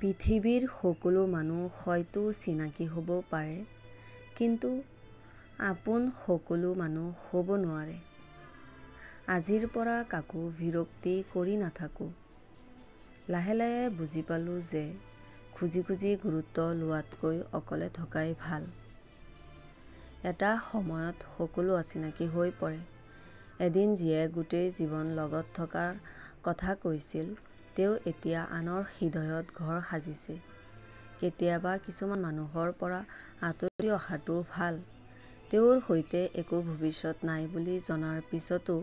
পৃথিৱীৰ সকলো মানুহ হয়তো চিনাকি হ'ব পাৰে, কিন্তু আপোন সকলো মানুহ হ'ব নোৱাৰে। আজিৰ পৰা কাকো বিৰক্তি কৰি নাথাকোঁ। লাহে লাহে বুজি পালোঁ যে খুজি খুজি গুৰুত্ব লোৱাতকৈ অকলে থকাই ভাল। এটা সময়ত সকলো অচিনাকি হৈ পৰে। এদিন যিয়ে গোটেই জীৱন লগত থকাৰ কথা কৈছিল, তেওঁ এতিয়া আনৰ হৃদয়ত ঘৰ সাজিছে। কেতিয়াবা কিছুমান মানুহৰ পৰা আঁতৰি অহাটো ভাল। তেওঁৰ সৈতে একো ভৱিষ্যত নাই বুলি জনাৰ পিছতো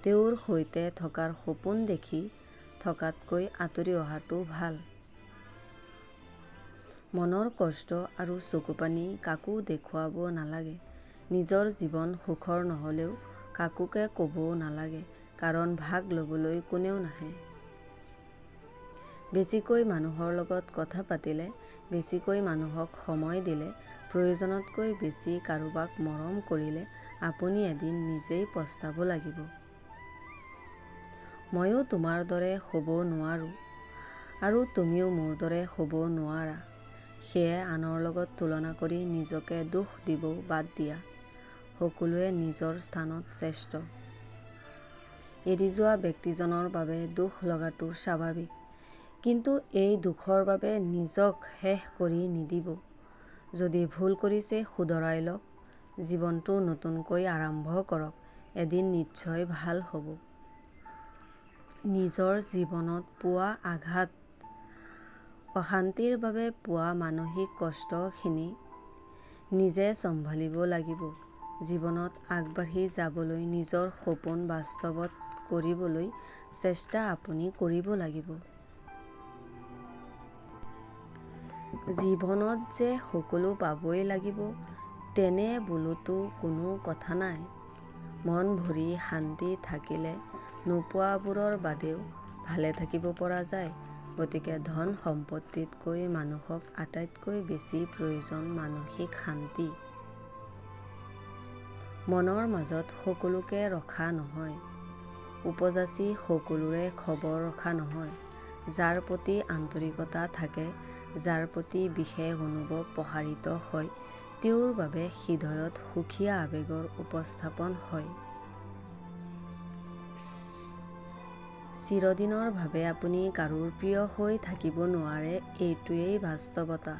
তেওঁৰ সৈতে থকাৰ সপোন দেখি থকাতকৈ আঁতৰি অহাটো ভাল। মনৰ কষ্ট আৰু চকুপানী কাকো দেখুৱাব নালাগে। নিজৰ জীৱন সুখৰ নহ'লেও কাকোকে ক'বও নালাগে, কাৰণ ভাগ ল'বলৈ কোনেও নাহে। বেছিকৈ মানুহৰ লগত কথা পাতিলে, বেছিকৈ মানুহক সময় দিলে, প্ৰয়োজনতকৈ বেছি কাৰোবাক মৰম কৰিলে আপুনি এদিন নিজেই পস্তাব লাগিব। ময়ো তোমাৰ দৰে হ'ব নোৱাৰোঁ আৰু তুমিও মোৰ দৰে হ'ব নোৱাৰা। সেয়ে আনৰ লগত তুলনা কৰি নিজকে দুখ দিবও বাদ দিয়া। সকলোৱে নিজৰ স্থানত শ্ৰেষ্ঠ। এৰি যোৱা ব্যক্তিজনৰ বাবে দুখ লগাটো স্বাভাৱিক, কিন্তু এই দুখৰ বাবে নিজক শেষ কৰি নিদিব। যদি ভুল কৰিছে শুধৰাই লওক, জীৱনটো নতুনকৈ আৰম্ভ কৰক, এদিন নিশ্চয় ভাল হ'ব। নিজৰ জীৱনত পোৱা আঘাত, অশান্তিৰ বাবে পোৱা মানসিক কষ্টখিনি নিজে চম্ভালিব লাগিব। জীৱনত আগবাঢ়ি যাবলৈ, নিজৰ সপোন বাস্তৱত কৰিবলৈ চেষ্টা আপুনি কৰিব লাগিব। জীৱনত যে সকলো পাবই লাগিব তেনে বুলিতো কোনো কথা নাই। মন ভৰি শান্তি থাকিলে নোপোৱাবোৰৰ বাদেও ভালে থাকিব পৰা যায়। গতিকে ধন-সম্পত্তিতকৈ মানুহক আটাইতকৈ বেছি প্ৰয়োজন মানসিক শান্তি। মনৰ মাজত সকলোকে ৰখা নহয়, উপযাচি সকলোৰে খবৰ ৰখা নহয়। যাৰ প্ৰতি আন্তৰিকতা থাকে, যাৰ প্ৰতি বিশেষ অনুভৱ প্ৰসাৰিত হয়, তেওঁৰ বাবে হৃদয়ত সুকীয়া আৱেগৰ উপস্থাপন হয়। চিৰদিনৰ বাবে আপুনি কাৰো প্ৰিয় হৈ থাকিব নোৱাৰে, এইটোৱেই বাস্তৱতা।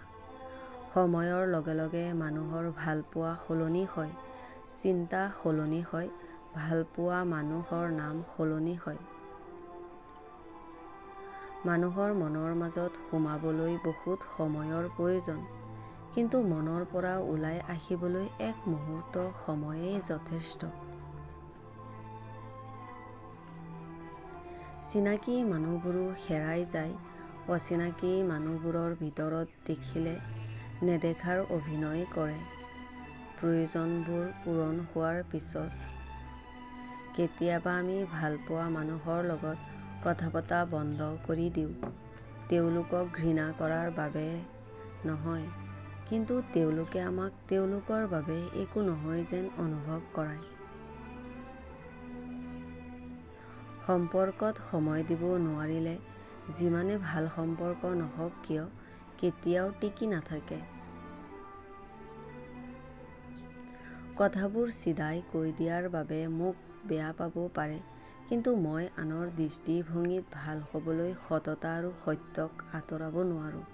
সময়ৰ লগে লগে মানুহৰ ভালপোৱা সলনি হয়, চিন্তা সলনি হয়, ভালপোৱা মানুহৰ নাম সলনি হয়। মানুহৰ মনৰ মাজত সোমাবলৈ বহুত সময়ৰ প্ৰয়োজন, কিন্তু মনৰ পৰা ওলাই আহিবলৈ এক মুহূৰ্ত সময়েই যথেষ্ট। চিনাকি মানুহবোৰো হেৰাই যায়, অচিনাকি মানুহবোৰৰ ভিতৰত দেখিলে নেদেখাৰ অভিনয় কৰে। প্ৰয়োজনবোৰ পূৰণ হোৱাৰ পিছত কেতিয়াবা আমি ভালপোৱা মানুহৰ লগত কথা পতা বন্ধ কৰি দিওঁ। তেওঁলোকক ঘৃণা কৰাৰ বাবে নহয়, কিন্তু তেওঁলোকে আমাক তেওঁলোকৰ বাবে একো নহয় যেন অনুভৱ কৰায়। সম্পৰ্কত সময় দিব নোৱাৰিলে যিমানে ভাল সম্পৰ্ক নহওক কিয় কেতিয়াও টিকি নাথাকে। কথাবোৰ চিধাই কৈ দিয়াৰ বাবে মোক বেয়া পাব পাৰে, কিন্তু মই আনৰ দৃষ্টিভংগীত ভাল হ'বলৈ সততা আৰু সত্যক আঁতৰাব নোৱাৰোঁ।